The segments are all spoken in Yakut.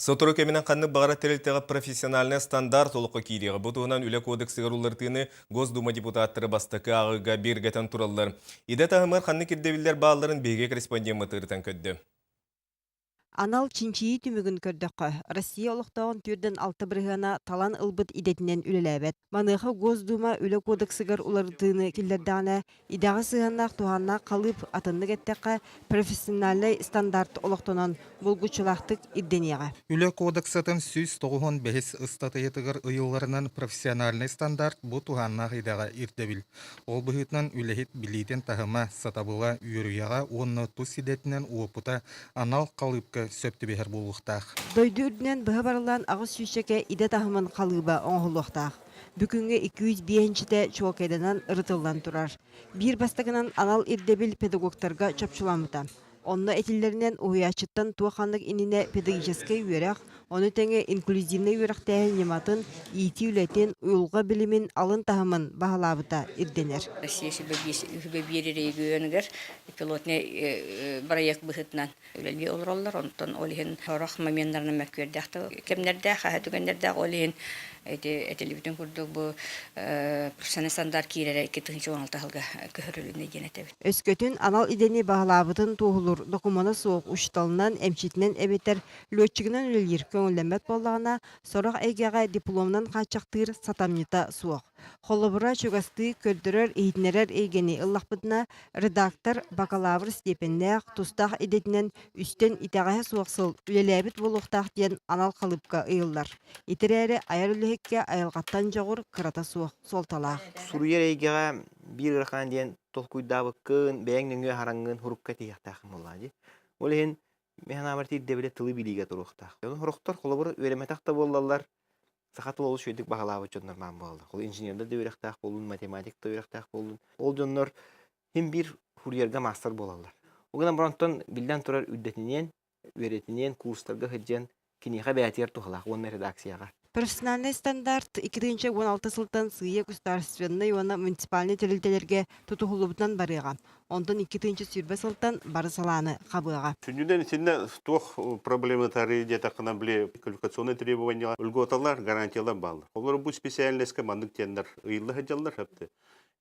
Сотору кэминэн ханнык баҕарар тэрилтэҕэ профессиональнай стандарт олоххо киириэҕэ. Бу туһунан Үлэ кодексыгар уларытыыны Госдума депутаттара бастакы ааҕыыга бигэргэтэн тураллар. Идэ таһымыгар ханнык ирдэбиллэр баалларын биһиги корреспондеммыт ырытан көрдө. Анал чинчийии түмүгүн көрдөххө, Россия олохтооҕун 46 бырыһыана талан ылбыт идэтинэн үлэлээбэт. Маныаха Госдума Үлэ кодексыгар уларытыыны киллэрдэҕинэ, Идэҕэ сыһыаннаах туһааннаах халыып, атыннык эттэххэ, профессиональнай стандарт олохтонон, булгуччулаахтык ирдэниэҕэ. Үлэ кодексатын 195 ыстатыйатыгар ыйылларынан профессиональнай стандарт бу туһааннаах идэҕэ ирдэбил. Ол быһыытынан үлэһит билиитин таһыма, сатабыла, үөрүйэҕэ уонна тус идэтинэн уопута анал халыыпка сөп түбэһэр буолуохтаах. Дойду үрдүнэн быһа барыллаан аҕыс сүүсчэкэ идэ таһымын халыыба оҥоһуллуохтаах. Бүгүҥҥү 205-инчитэ чуолкайданан ырытыллан турар. Биир бастакынан анал ирдэбил педагогтарга чопчуламмыта. Онно этиллэринэн, уһуйааччыттан туох-ханнык иннинэ педагогическай үөрэх, ону тэҥэ инклюзивнай үөрэхтээһин ньыматын, иитии үлэтин, уйулҕа билимин алын таһымын баһылаабыта ирдэнэр. Россия сүбэ биэрэр регионугар пилотный бырайыак быһыытынан үлэлии олороллор. Онтон ол иһин сорох моменнарынан мөккүөрдээх да кэмнэрдээх, хаһа түгэннэрдээх. Ол иһин ити этиллибитин курдук бу профессиональный стандарт киирэрэ 2016 сылга көһөрүлүннэ диэн этэбит. Өскөтүн анал идэни баһылаабытын туоһулуур докумуона суох учууталынан, эмчитинэн эбэтэр летчигынан үлэлиир көҥүллэммэт буоллаҕына, сорох эйгэҕэ дипломунан хааччахтыыр сатамньыта суох. Холобура, чугастыы көрдөрөр-иһитиннэрэр эйгэни ыллахпытына, редактор бакалавр степеннээх, тустаах идэтинэн үстэн итэҕэһэ суох сыл үлэлээбит буолуохтаах диэн анал халыыпка ыйыллар. Ити эрээри айар үлэһиккэ айылҕаттан дьоҕур кырата суох суолталаах. Суруйар эйгэҕэ биир ыарахан диэн толкуйдаабыккын, бэйэҥ нөҥүө хараҥҥын һурукка тиийиэхтээххин буоллаҕа дии. Ол иһин мин санаабар ирдэбилэ тылы билиигэ туруохтаах. Ону сорохтор холобур үөрэммэтэх да буоллаллар, саха тыла олус үчүгэйдик баһылаабыт дьоннор баар буолаллар. Ол инженердэр да үөрэхтээх буоллун, математик да үөрэхтээх буоллун. Ол дьоннор син биир суруйарга маастар буолаллар. Ол гынан баран онтон биллэн турар үрдэтиниэн, үөрэтиниэн, курстарга сылдьан киниэхэ бэйэтигэр туһалаах уонна редакцияҕа. Профессиональнай стандарт 2016 сылтан сыыйа государственнай уонна муниципальнай тэрилтэлэргэ тутуһуллубутунан барыаҕа. Онтон 2020 сылтан бары салааны хабыаҕа. Сүнньүнэн итиннэ туох проблематары диэтэххинэ, били квалификационные требования льготалар, гарантиялар бааллар. Олор бу специальностька маннык диэннэр ыйылла сылдьаллар сөптө.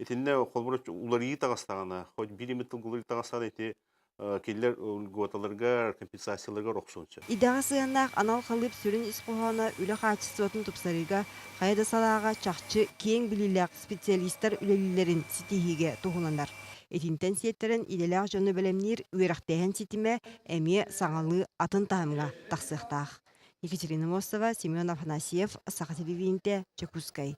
Итиннэ холобур уларыйыы таҕыстаҕына, хоть биир эмит тыл уларыйыы таҕыстаҕына ити кинилэр льготаларга, компенсацияларга охсуон сөп. Идэҕэ сыһыаннаах анал халыып сүрүн ис хоһооно үлэ хаачыстыбатын тупсарыыга, хайа да салааҕа чахчы киэҥ билиилээх специалистар үлэлииллэрин ситиһиигэ туһуланар. Итинтэн сиэттэрэн идэлээх дьону бэлэмниир үөрэхтээһин ситимэ эмиэ саҥалыы атын таһымҥа тахсыахтаах. Екатерина Мостова, Семен Афанасьев, Саха телевидениетэ, Дьокуускай.